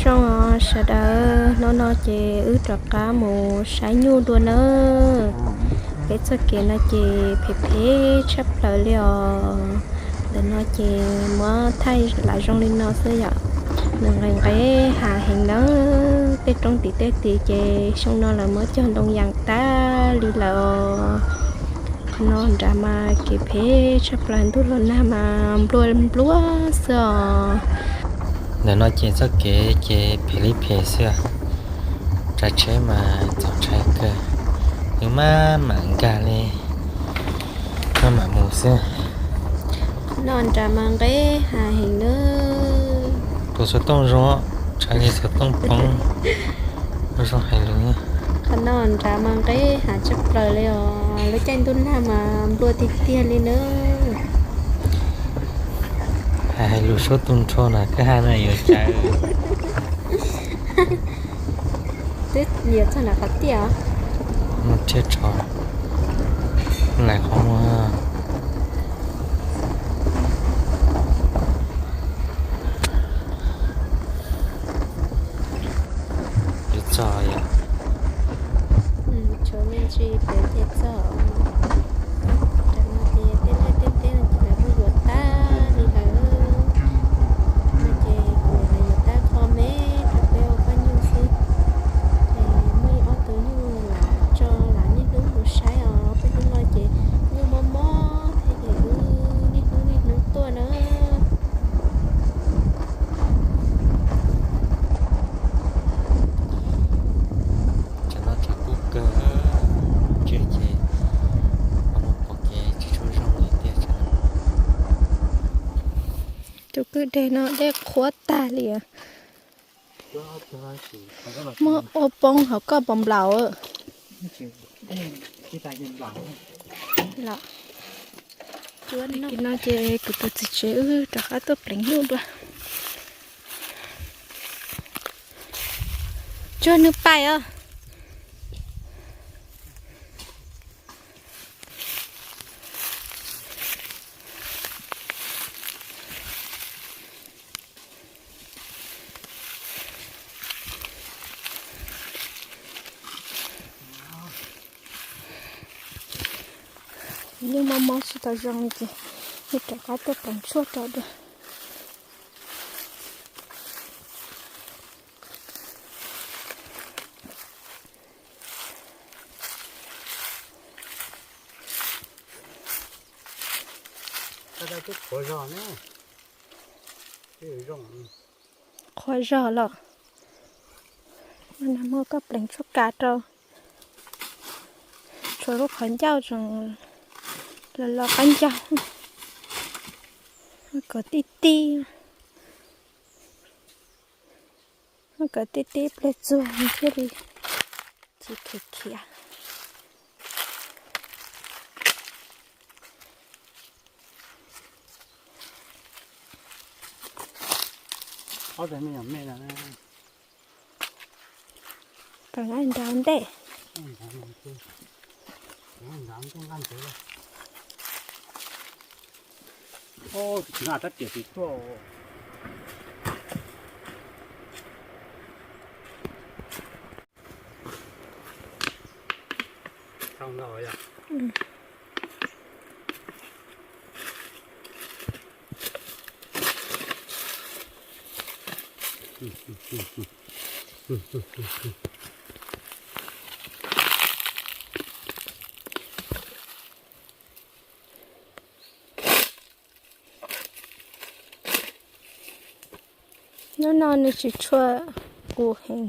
Zoo os sawv daws, hnub no ces wb rov qab mus saib nyuj dua nawb. Peb txoj kev no ces phem phem tshaj plaws li os. Ntawm no ces muab thaij lam zoo li no xwb yom. Nws nqes nqes hav heev nawb, tej roob tim tej tid ces xyoo no lawv muab cog ntoo yas tag li lawm os. Qhov no nrad mas kev phem tshaj plaws, ntuj los nag mas nplua nplua xwb os. Ntawm no ces txoj kev ces phem li phem xwb, tsav tsheb mas txaus ntshai kawg, nws maj mam nkag li, maj mam mus xwb. No nrad mas nqes hav heev nawb. Tus xov tooj zoo, tshaj li xov tooj poob, zoo hais lus. Qhov no nrad mas nqes hav tshaj plaws li os, lub caij ntuj nag mas nplua tiag tiag li nawb. Hais lus suab tu nrho na, kwj ha na yuav cas. Twb yuav txog nram qhov tiaj os. Mus thiaj tso lais qhov muag. Yuav txog yom. Tshuav me ntsis pem ces txog. Tam no ces tej liaj tej teb no ces lawv muab yuav tag li lawm. No ces kuv lawv yuav tag qhov me rau peb ua paj nyuj xwb. Ces muaj ib ob tug nyuj lam tso lam niaj hnub mus saib os, peb hnub no ces nyuj mob mob thiab ces wb niaj hnub niaj hnub tuaj na. Tam no tsaus kub kawg, ntsia ces ho mus pom kev tsis tshua zoo li tiag. Tus kwj deg no dej qhuav tag li. Muab ua poob hauv koj nplaum nplaum. No ces kuv tus txiv tsev wb rov qab tuaj pleev nyuj dua. Tsuag nws pais os. Nyuj mob mob tsis tau zoo li ces wb rov qab tuaj pleev tshuaj rau dua. Qhuav zog los, muab koj pleev tshuaj kav rau, tshuav lub qhov ncauj tseem los los qab ncauj, kov tib tib, kov tib tib pliag txuag thiaj li tsis khiav khiav. Nrad ntej. Hnub no nws tsis tshua qus heev.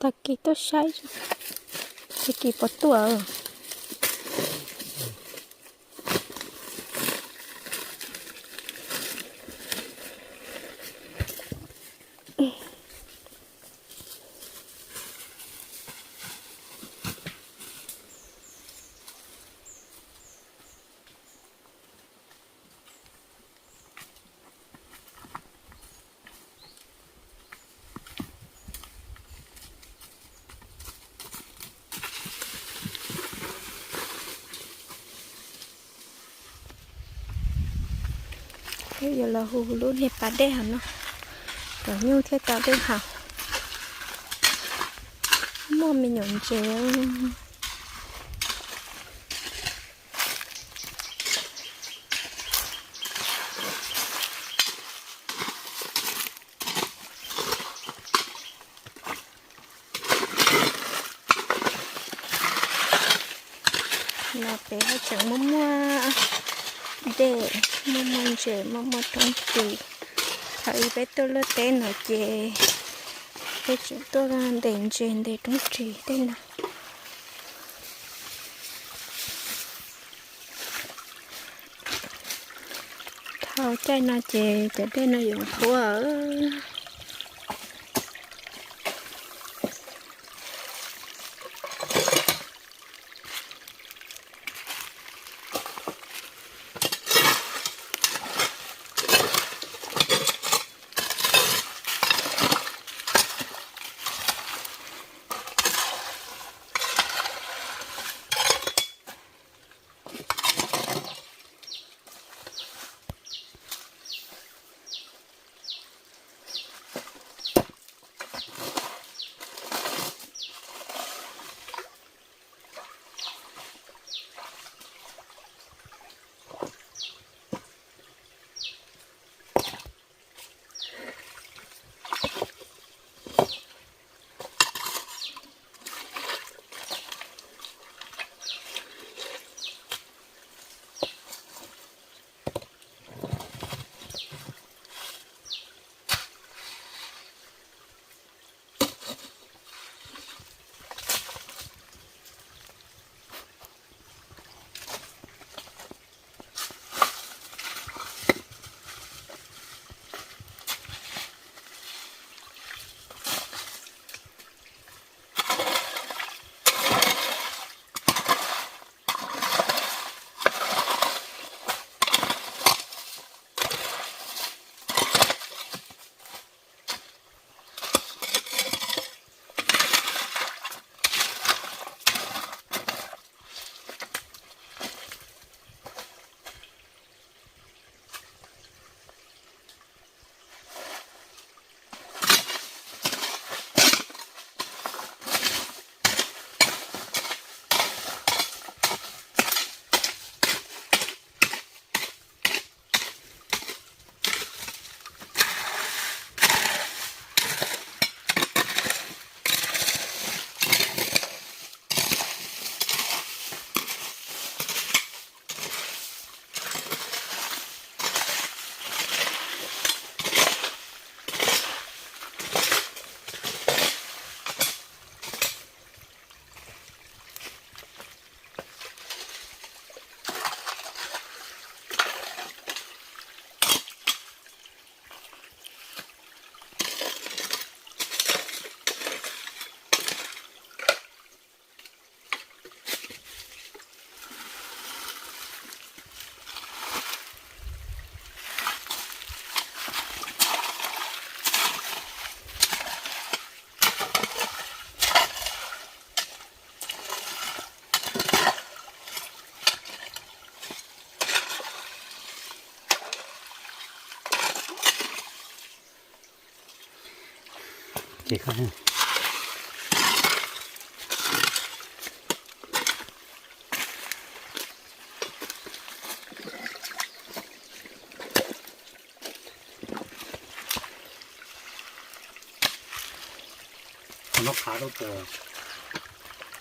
Tag kis tuaj saib, tag kis puas tuaj. Peb yuav los hu lub niag pas dej hauv no kom nyuj thiaj tau dej haus. Muaj me nyuam ntses. No peb ho tseem muaj muaj dej, muaj muaj ntses, muaj muaj roob ris. Thaum ub peb tuaj luaj teb no ces peb tseem tuaj ntes ntses ntes roob ris tej no. Dhau caij no ces cov dej no yuav qhuav.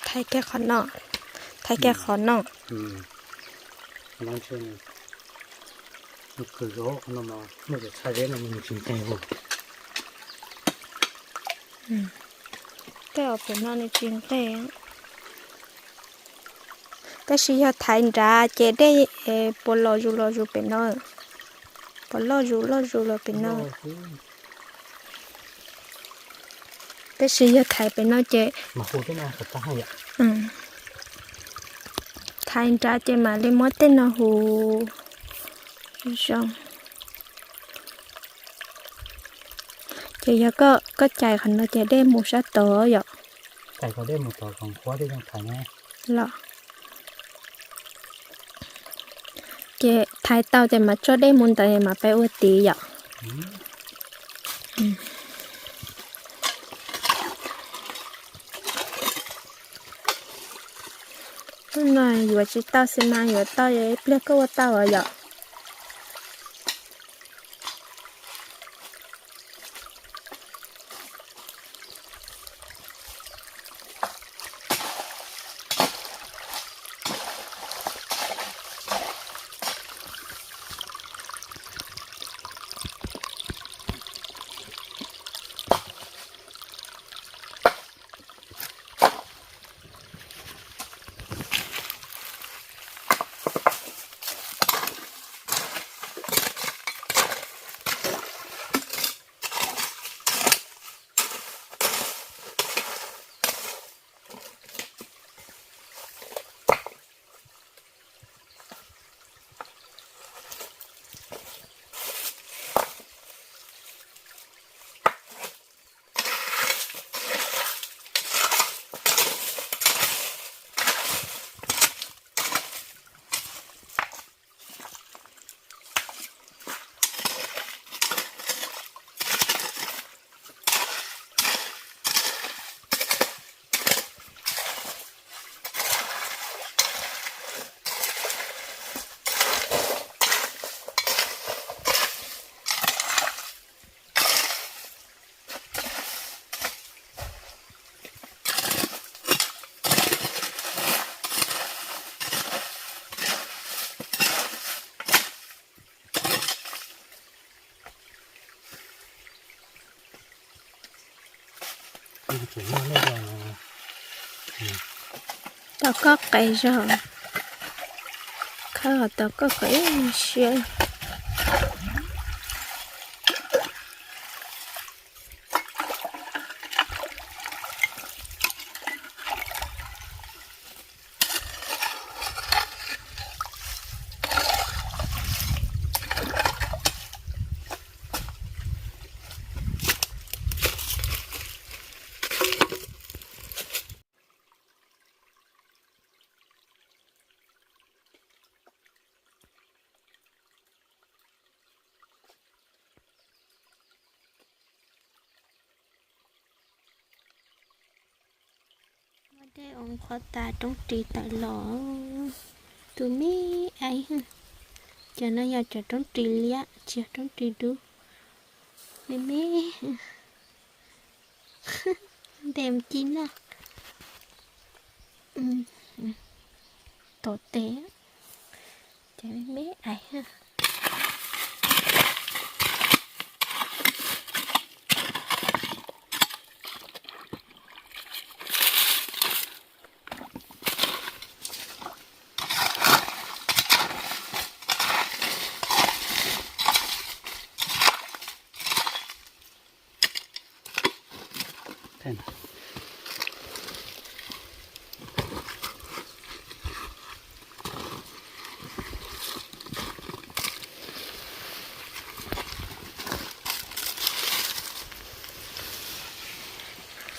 Thaiv kiag qhov no, thaiv kiag qhov no. Tej uas pem no nws tsis nqes, tab sis yog thaiv nrad ces dej puas los zus los zus pem no, puas loj zus loj zus los pem no. Tab sis yog thaiv pem no ces thaiv nrad ces mam li muab tej no hu zoo. Ces yog koj cais qhov no ces dej mus sab tod yom. Los ces Thaiv tau ces mas tso dej mus ntawd mas peb ua tid yom. Hnub no yuav tsis tau xi mas, yuav tau ib pliag koj ua tau os yom. Tau koj qe zog, khawb tau koj qe siab. Muab dej ua qhuav tas roob ris tawm los, tus me aiv. Cov no yog cov roob ris liab tsis yog roob ris dub, me me. Ntes mus ci noj. Tom tes, cov me me aiv.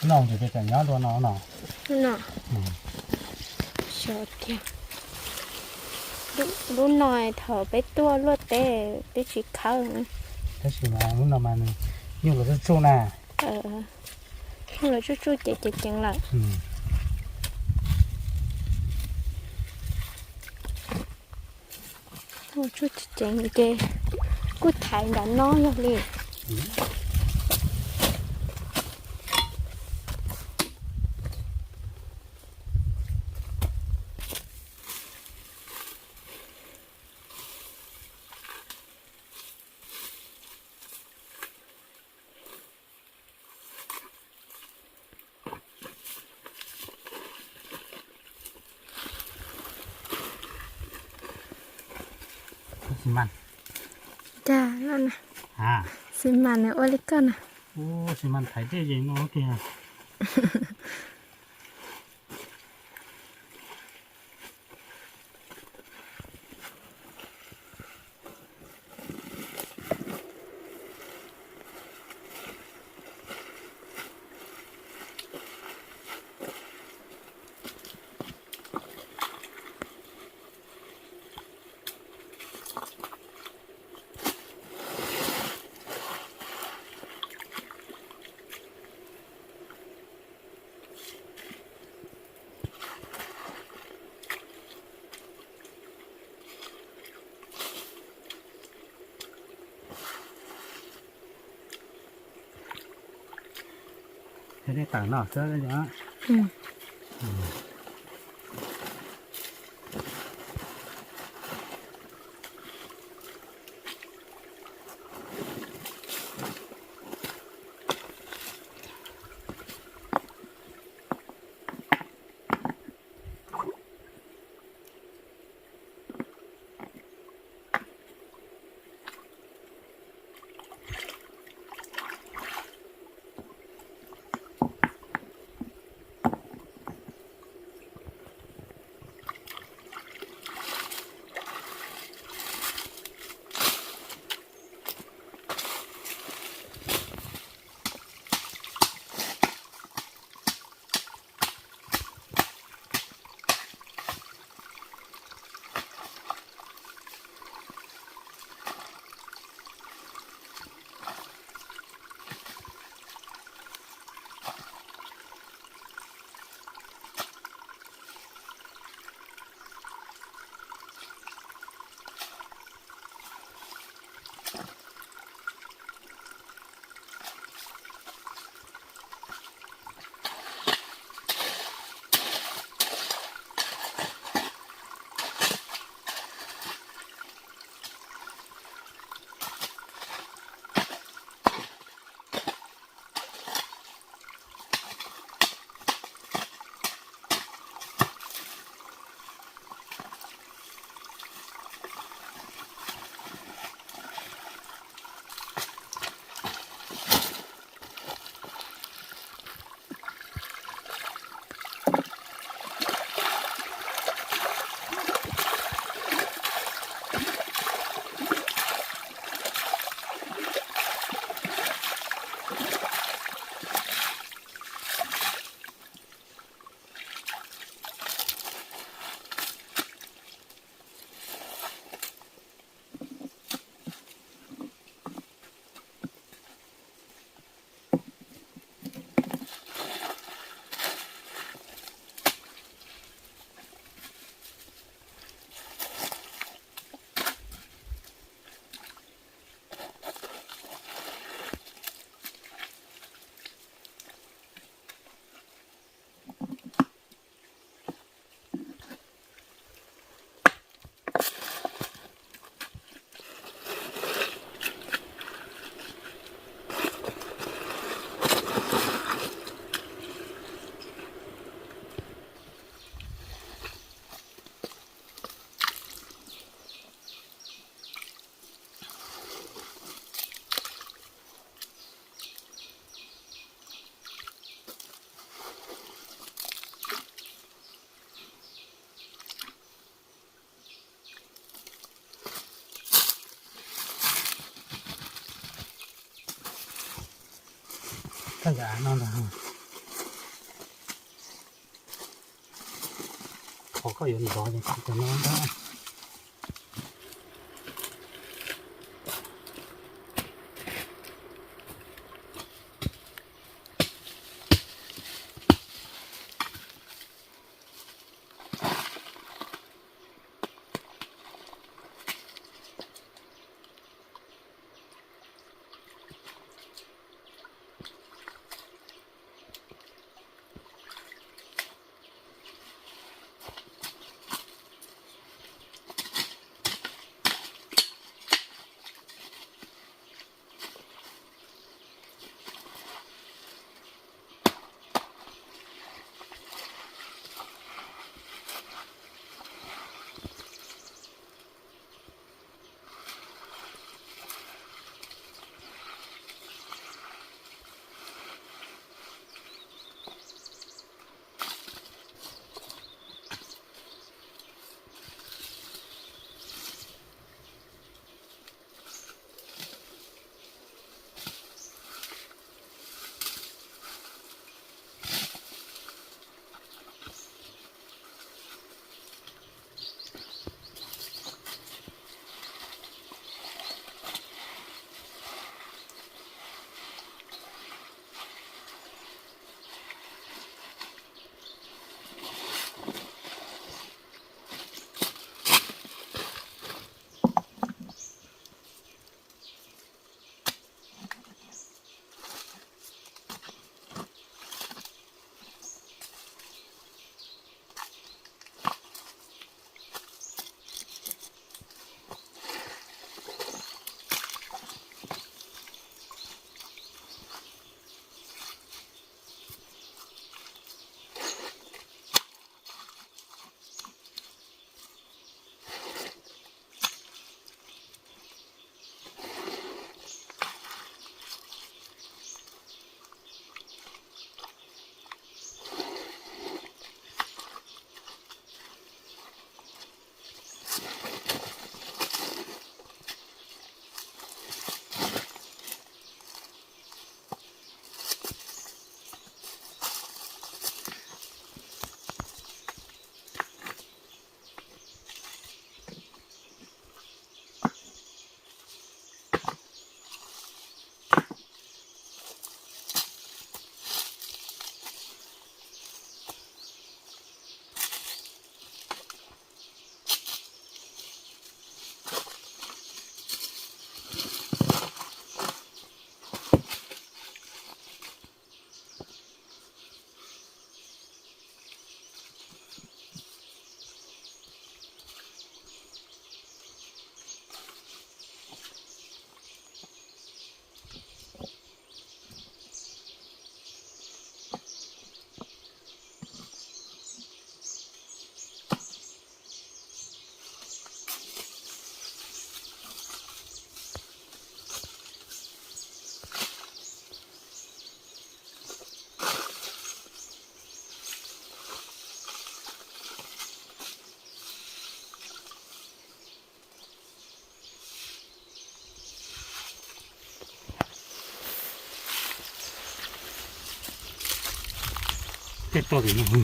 No ces cov nyob dua no no. No. Xyov tiag. Lub no thaum peb tuaj luaj teb peb tsis khawb. Tab sis mas lub no mas nws nyuj los tsuj tsuj na. Nyuj los tsuj tsuj ces ceev ceev lawm. Nyuj tsuj ceev ces kuj thaiv nram no yog li. Xi mas. Cas no na. Xi mas nws ua li koj na. Xi mas thaiv dej ces no tiag. Cov nej tawm no xwb. Thaj yam no ntag. Qhov koj yuav ntov ces cov no ntag. Tej toj tim no.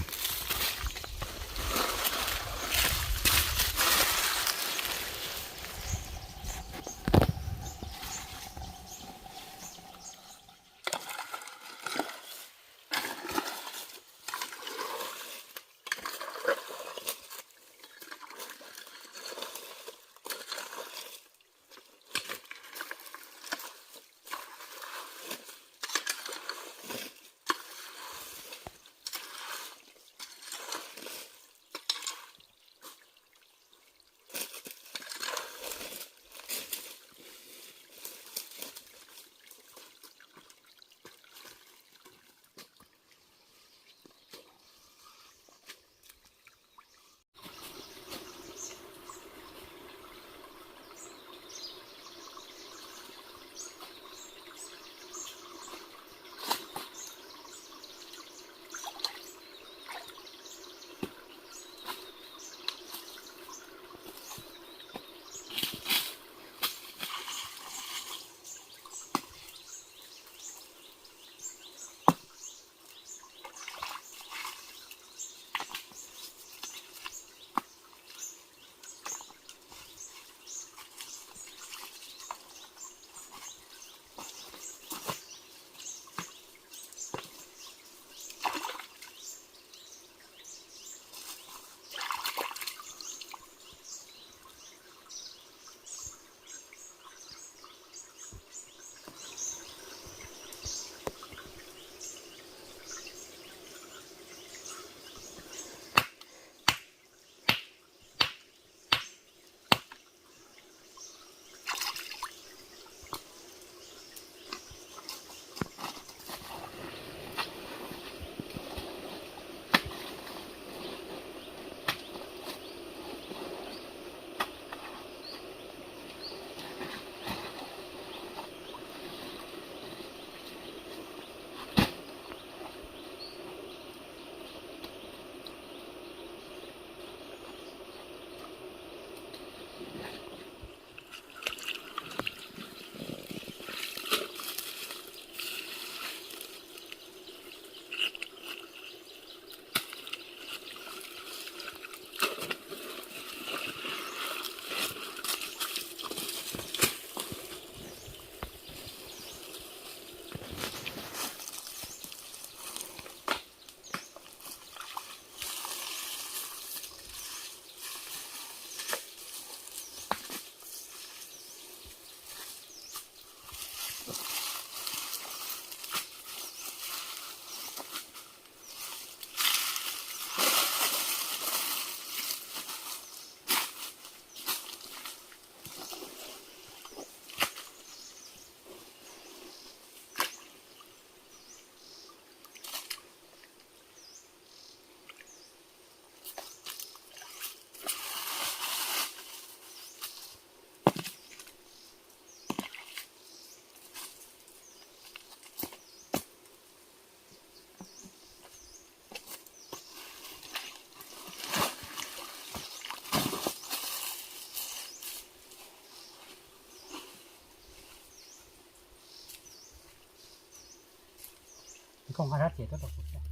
Koj nqa rab riam tuaj rau kuv saib.